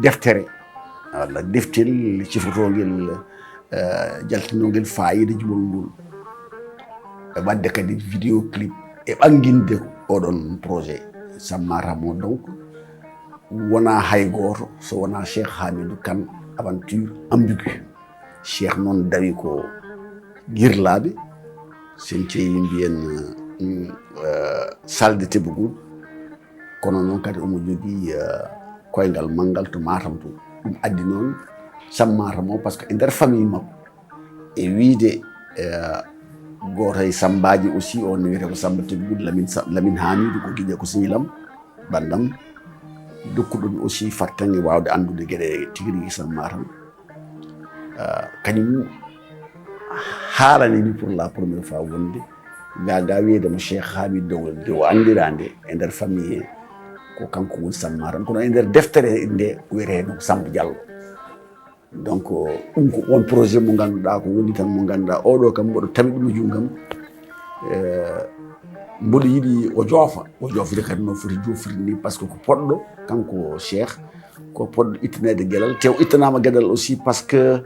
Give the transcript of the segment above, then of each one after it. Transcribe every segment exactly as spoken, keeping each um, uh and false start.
Deftere walla deftel cifotoongel, eh, jaltinoongel faayiida jimol ngol, e waɗde kadi vidéo clip e ɓannginde oɗon projet Sam Matam o. Donc, wonaa hay gooto so wonaa Cheikh Hamidou Kane, aventure ambiguë. Cheikh noon dawi ko Girlaaɓe, so en ceyi mbiyen, mm, eh, salde tebugol, kono noon kadi omo jogii, eh, koyngal manngal to Matam to. Ɗum addi noon Sam Matam o, par ce que e nder famille makko, e wiyde, eh, gooto e Sammbaaji aussi, on ne wiyetee ko Sammba Tebugol, Lamin Sa-, Lamin Hamidou ko giƴe ko siñilam, banndam, dokkuɗo mi aussi fartaŋŋe waawde anndude geɗe tigi rigi Sam Matam. Ah, kañum haalani mi pour la première fois wonde ga, ga wiyde mo Cheikh Hamidou Dewel, nde o anndiraande e nder famille he, ko kanko woni Sam Matam. Kono e nder deftere nde wiyetee ko Samba Diallo. Donc, ɗum ko on projet mo ngannduɗaa, ko woni tan mo ngannduɗaa, oɗo kam mboɗo tawi ɗum e junngo am. Eh, mboɗo yiɗi o joofa, o joofde kadi no foti joofde ni, par ce que ko poɗɗo, kanko Cheikh, ko poɗɗo ittineede geɗal, te o ittanaama geɗal aussi, par ce que,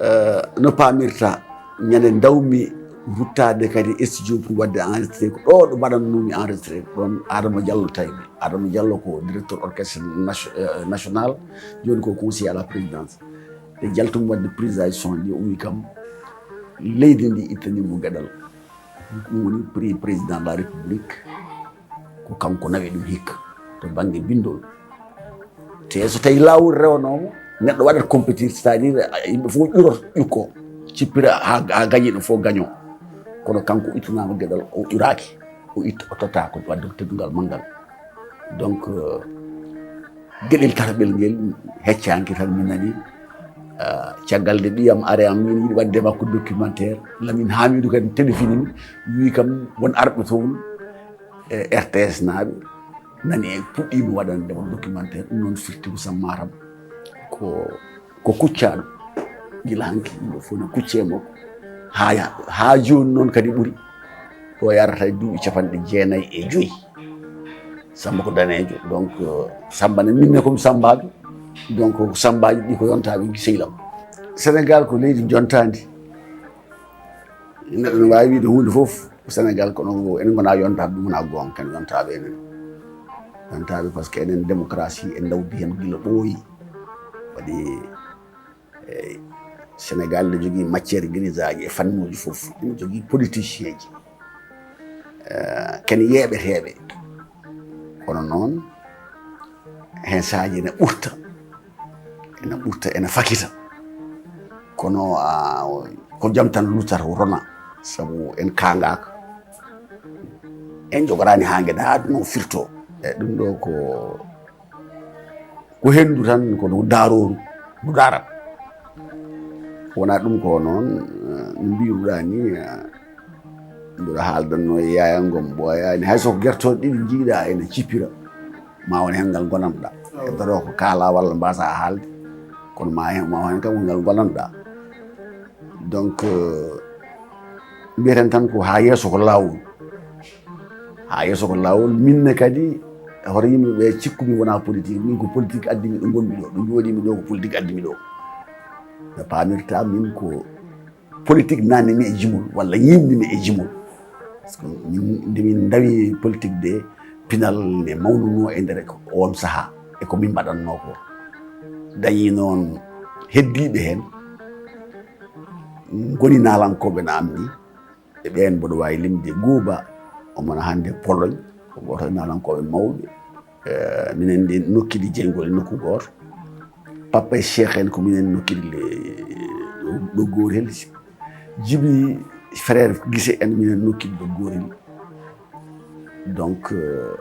eh, no paamirta, ñande ndawmi ruttaade kadi e studio pour waɗde enregistré, ko ɗo ɗo mbaɗannoomi enregistré, ɗoon Adama Diallo tawi mi. Adama Diallo ko directeur orchestre nation-, eh, national, jooni ko conseiller à la présidence. Ɓe jaltumi waɗde prise de son ɗi, o wi kam, leydi ndi ittanii mo geɗal. Ɗum woni prix président de la République, ko kanko nawi ɗum hikka to bannge binndol. Te so tawi laawol rewanoo mo, neɗɗo waɗat compétir, c'est-à-dire, yimɓe fof ƴuroto, ƴukko, cippira haa, haa gañiiɗo fof gañoo. Kono kanko ittanaama geɗal, o ƴuraaki, o itta, o totta ko waɗde ko teddungal manngal. Donc, euh, geɗel tataɓel ngel, heccaanke tan mi nani. Ah, caggal nde ɓiyam ari am, min yiɗi waɗde makko documentaire, Lamin Hamidou kadi téléphone mi, wi kam won arɓe toon, e R T S naaɓe, nani e puɗɗiima waɗande mo documentaire, ɗum noon firti ko Sam Matam ko, ko kuccaaɗo. Gila hanki yimɓe fof ne kucce e makko. Haa ya-, haa jooni noon kadi ɓuri. Ɗo yarata e duuɓi capanɗe jeenayi e joyi. Samba ko daneejo. Donc, euh, Samba ne, min ne ko mi Sambaajo. Donc, ko Sambaaji ɗi ko yontaaɓe sehil am. Sénégal ko leydi jontaandi. Neɗɗo ne waawi wiyde huunde fof ko Sénégal, kono enen ngonaa yontaaɓe, ɗum wonaa goonga, ko en yontaaɓe enen. Yontaaɓe par ce que enen démocratie en ndawdi heen gila ɓooyi. Waɗi, eh, Sénégal ne jogii matière grisaaji e fannuuji fof. Ene jogii politicien ji. Eh, ken yeeɓeteeɓe. Kono noon, heen sahaaji ene ɓurta, ene ɓurta, ene fakita. Kono, ah, ko jam tan luttata, o rona, sabu en kaangaaka. En njogoraani haa ngeda aduna o firto. E ɗum ɗo ko, ko henndu tan, ko ndu daarooru, ndu daarat. Wonaa ɗum ko noon, eh, no mbiruɗaa ni, eh, mboɗo haaldanno e Yaya Ngom ɓooyaani. Hay so ko gertooɗe ɗiɗi njiiɗaa ene cippira, ma won heen ngal ngonanɗaa. E daro ko kaalaa walla mbaasaa haalde, kono ma heen, ma won heen kam ko ngal ngonanɗaa. Donc, euh, mbiyeten tan ko haa yeeso ko laawol. Haa yeeso ko laawol. Min ne kadi, hoto yimɓe ɓe cikku mi wonaa politique. Min ko politique addi mi ɗo ngonmi ɗo. Ɗo jooɗii mi ɗo ko politique addi mi ɗo. No paamirta min ko politique nanni mi e jimol, walla ñiiɓni mi e jimol. Par ce que min, nde min ndawi politique de, pinal ne mawnunoo e nder ko oon sahaa, e ko min mbaɗannoo ko. Dañii noon heddiiɓe heen, ngoni naalankooɓe no am ni, e ɓeen mboɗo waawi limde Guuba, omo wona hannde Pologne, ko gooto e naalankooɓe mawɓe. Eh, minen ndi nokkidi jeyngol e nokku gooto. Papa e Cheikh en ko minen nokkidi le-, ɗo, ɗo gootel. Jibi frère Gise en minen nokkidi ɗo gootel. Donc, euh,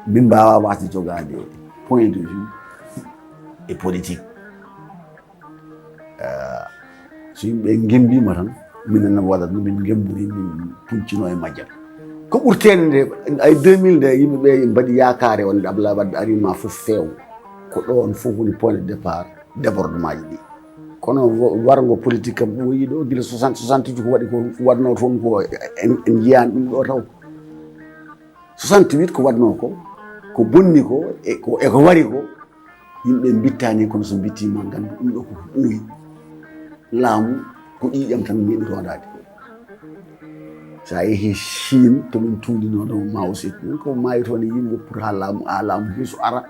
min mbaawaa waasde jogaade point de vue e politique. Eh, so yimɓe ngemmbiima tan, minen ne waɗat no min ngemmbori, min puncino e majjal. Ko ɓurteende nde, ay deux mille nde, yimɓe ɓe mbaɗi yaakaare wonde Abdoulaye Wade arii ma fof feew. Ko ɗoon fof woni point de départ débordement ji ɗi. Kono wo-, warngo politique kam ɓooyi ɗo, gila soixante, soixante-huit ko waɗi ko waɗnoo toon ko en, en njiyaani ɗum ɗo taw. Soixante-huit ko waɗnoo ko, ko bonni ko, e ko, e ko wari ko, yimɓe mbittaani, kono so mbittiima, nganndu ɗum ɗo ko ɓooyi. Laamu ko ƴiiƴam tan meeɗi rondaade. So a yehii Chine, to min tuudinoo ɗo Mao Zedong, ko maayi toon e yimɓe pour haa laamu, haa laamu hiiso ara,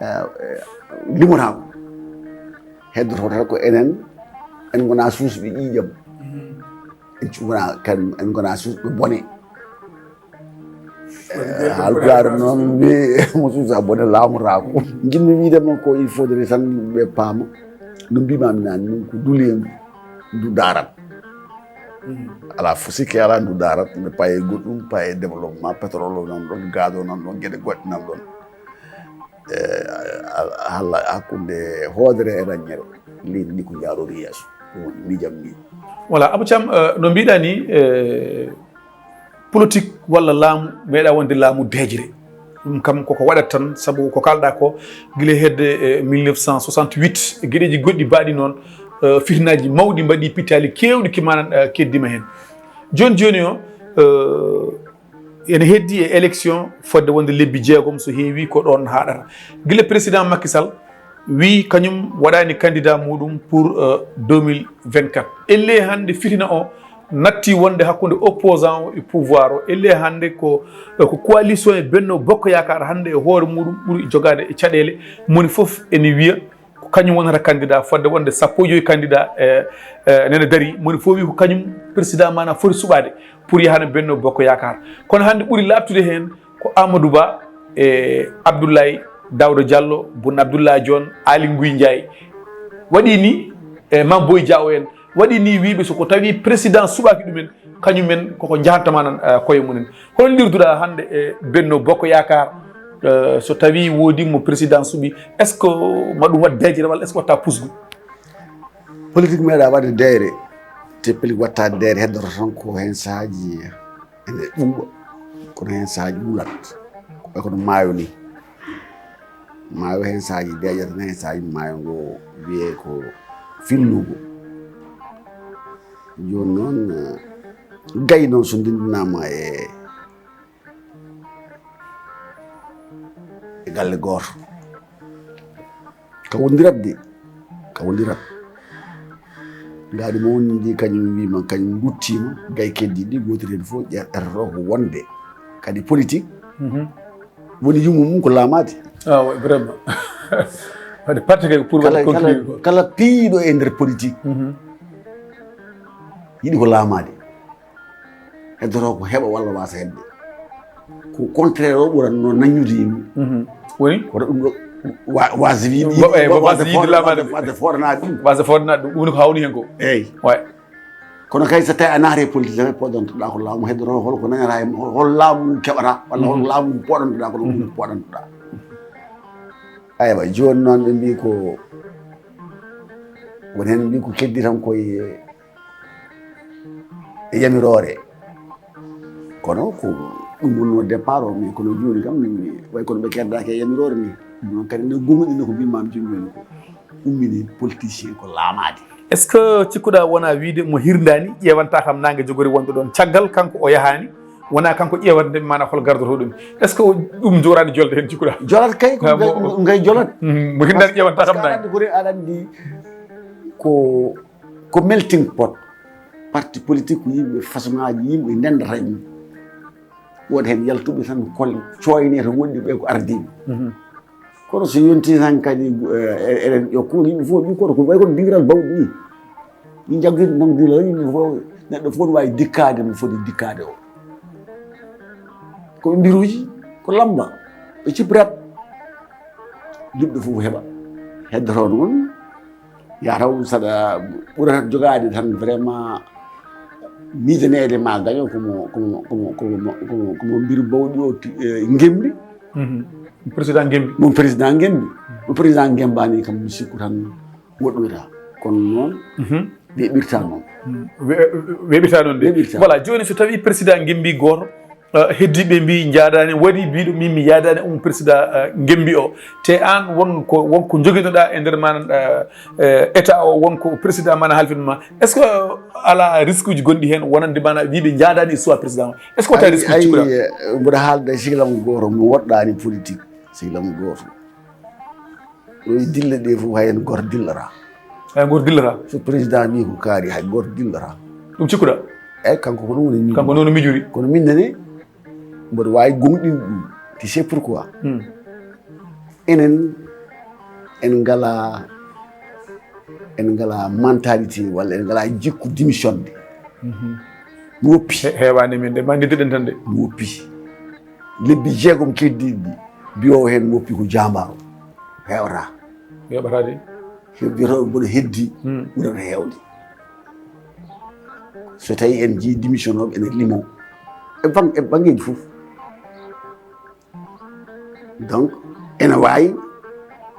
eh, eh, limotaako. Heddoto tan ko enen, en ngonaa suusɓe ƴiiƴam. En cu-, ngonaa kan, en ngonaa suusɓe bone. Eh, Haalpulaar noon mbi, mo suusa bone laamotaako. Njiɗmi wiide mon ko, il faudrait tan ɓe paama. No mbimaami naane, min ko duleem ndu daarat. Alaa fof sikke alaa ndu daarat, ne paye goɗɗum, paye développement, pétrole o nan ɗon, gaz o nan ɗon, geɗe goɗɗe nan ɗon. Eh, al-, halla hakkunde hoodere e raññere, leydi ndi ko njaarori yeeso. Ɗum woni miijam min. Voilà, Abou Thiam, eh, no mbiɗa ni, eh, politique walla laamu meeɗa wonde laamu deeƴre. Ɗum kam koko waɗat tan, sabu ko kalɗa ko, gila hedde e mille neuf cent soixante-huit, e geɗeji goɗɗi baɗi noon, eh, fitinaaji mawɗi mbaɗi pittaali keewɗi ki manan, eh, keddima heen. Jooni jooni o, eh, ene heddi e élection fodde wonde lebbi jeegom, so heewi ko ɗoon haaɗata. Gila président Macky Sall wi kañum waɗani candidat muɗum pour, eh, deux mille vingt-quatre. Elle hannde fitina o natti wonde hakkunde opposant o e pouvoir o. Elle hannde ko, ko coalition e Benno Bokk Yaakaar hannde e hoore muɗum ɓuri jogaade e caɗeele. Moni fof ene wiya ko kañum wonata candidat fodde wonde sappo e joyi candidat e, e, nene dari. Moni fof wi ko kañum président mana foti suɓaade pour yahana Benno Bokk Yaakaar. Kono hannde ɓuri laaɓtude heen ko Amadou Ba e Abdoulaye Daouda Diallo, Boun Abdallah Dionne, Aly Ngouille Ndiaye. Waɗi ni e Mame Boye Diao en, waɗi ni wiiɓe so ko tawi président suɓaaki ɗumen, kañumen koko njahanta manan, eh, koye mumen. Hono lirduɗa hannde e Benno Bokk Yaakaar, eh, so tawi woodi mo président suɓi, est-ce que ma ɗum waɗ deeƴre walla est-ce que watta pusgu? Politique meeɗa waɗde deeyre, te politique watta deeyre heddoto tan ko heen sahaaji ene ɓuuɓa, kono heen sahaaji ɓulat, ko kono maayo ni. Maayo heen sahaaji deeƴata, heen sahaaji maayo ngo wiyee ko fillugo. Jooni noon, eh, gayi noon so ndinndinaama e, e galle gooto, ka wondirat de, ka wondirat. Ngaari mawni ndi kañum wiima, kañum ruttiima, gay keddi ɗi, gootel heen fof ƴettata ko wonde kadi politique. Mhm. Woni yumma mum ko laamaade. Ah, oui, vraiment. Waɗde parte kay pour kala, waɗde kala, conclure. Kala piiɗo e nder politique, mhm, yiɗi ko laamaade. Heddoto ko heɓa walla wasa heɓde. Ko contraire o ɓuratno naññude yimɓe. Mhm. Woni? Kono ɗum ɗo wa-, wasa wiide, wa-, eh, wa-, wasa wasa yiide fo-, laamaade wasa, wasa fooɗanaade ɗum. Wasa fooɗanaade ɗum. Ɗum woni ko hawni heen ko. Eey. Ouais. Kono kay so tawi a naati e politique tan, poɗantoɗa ko laamu, heddoto hol ko nañata e, hol, hol laamu keɓata, walla hol, mhm, laamu poɗantoɗa, kono ɗum, mhm, poɗantoɗa. Aywa, jooni noon ɓe mbi ko, woni heen mbi ko keddi tan koye e yamiroore. Kono ko ɗum wonno départ o, mais kono jooni kam, min mi, way kono ɓe keddaaki e yamiroore ni. Ɗum noon kadi ne gomɗini ko mbimmaami jooni jooni ko ummini politicien ko laamaade. Est-ce que cikkuɗa wona wiide mo hirndani ƴeewanta kam naange jogori wonde ɗoon caggal, kanko o yahaani, wona kanko ƴeewata nde mana hol gardoto ɗum? Est-ce que o, ɗum joraani jolde heen cikkuɗa? Jolat kay, ko ah, ngay, mo, ngay jolat. Mhm, mo hirndani ƴeewanta kam naange. Parce que aɗa anndi ko, ko melting pot. Parti politique ko yimɓe façon ŋaaji, yimɓe ndendata e mum. Woodi heen yaltuɓe tan kol-, cooyne to woɗɗi ɓe ko ardiiɓe. Mhm. Kono so yonti tan kadi, eh, eɗen ƴokko yimɓe fof ɗi koto ko way kono dingiral bawɗi ni. Min jaggi non dila yimɓe fof, neɗɗo fof ne waawi dikkaade mo foti dikkaade o. Ko ɓe mbiruuji, ko lamba, ɓe cippirat. Liɓɗo fof heɓa. Heddoto noon, ya taw saɗa ɓurata jogaade tan vraiment miijaneede ma gaño komo, komo, komo, komo, komo, komo mbiru bawɗi o ti-, eh, ngembi. Mhm. Président ngembi. Mo président ngembi. Mo président ngembani kam mi sikku tan woɗɗoyta. Kono noon, mhm, weeɓirta noon. Mhm. We-, weeɓirta noon de. Weeɓirta. Voilà, jooni so tawi président ngembi gooto, Eh, heddiiɓe mbi njaadaani, waɗi biiɗo min mi yaadaani um président, eh, Ngembi o. Te aan won ko, won ko jogiɗoɗaa e nder maana, eh, eh, état o, won ko président maana halfin ma. Est-ce que alaa risque uji gonɗi heen wonande maana wiiɓe njaadaani e choix président o? Est-ce que wota risque uji cikkuɗa? Mboɗo haalda e sehil am gooto mo woɗɗaani politique, sehil am gooto. Ɗo e dille ɗe fof hay heen gooto dillata. Hay gooto dillata. So président wi ko kaari hay gooto dillata. Ɗum cikkuɗa? Eyyi, kanko ko ɗum woni miijo. Kanko noon o miijori. Kono min nene mboɗo waawi gomɗinde ɗum. Tu sais pourquoi? Hmm. Enen en ngala en ngala mentalité walla en ngala jikku démissionde. Ɗum woppi. He- heewaani min de, ma ndiddiɗen tan de. Ɗum woppi. Lebbi jeegom keddiiɗi ɗi, mbiyowo heen woppi ko jaambaaro. Heewata. Yoɓataade. Heɓ mbiyotooɓe mboɗo heddi. Hmm. Ɓurata heewde. So tawi en njii démissionnoɓe ene limo e bang e bangeji fof. Donc ene wawi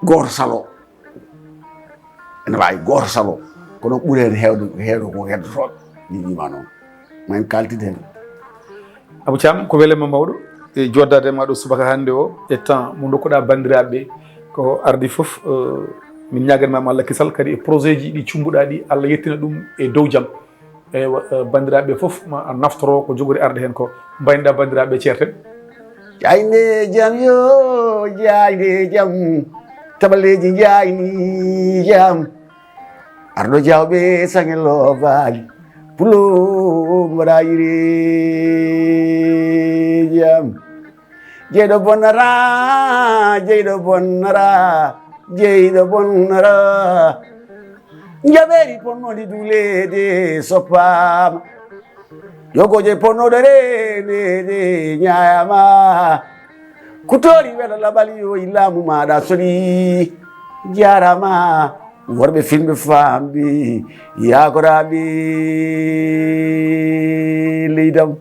goto salo, ene wawi goto salo, kono ɓuuri hen hewde hewde ko heddotoɓe. Min wima noon, ma en kaltide hen. Abou Thiam, ko welema mawɗo e joddade ma ɗo subaka hannde o, e temps mo dokkuɗa bandiraɓe. Ko ardi fof, eh, min ñaganma mo Allah kisal, kadi e projet ji ɗi cumbuɗa ɗi, Allah yettina ɗum e dow jam. Eywa, eh, bandiraɓe fof ma naftoro ko jogori arde hen ko. Mbaynoɗa bandiraɓe ceerten. Jayde jam yo, jayde jam, tabaleji jayni jam. Arɗo jawɓe sange lobaali, pulo mbaɗa yiri jam. Jeyɗo bonnata, jeyɗo bonnata, jeyɗo bonnata. Jaɓeeri ponnoɗi duuleede soppaama. Yogoje ponnoɗo renede ñaayama. Kutori wela labali yo i laamu maɗa soli. Jarama. Worɓe filɓe famɓe yakoraɓe leydam.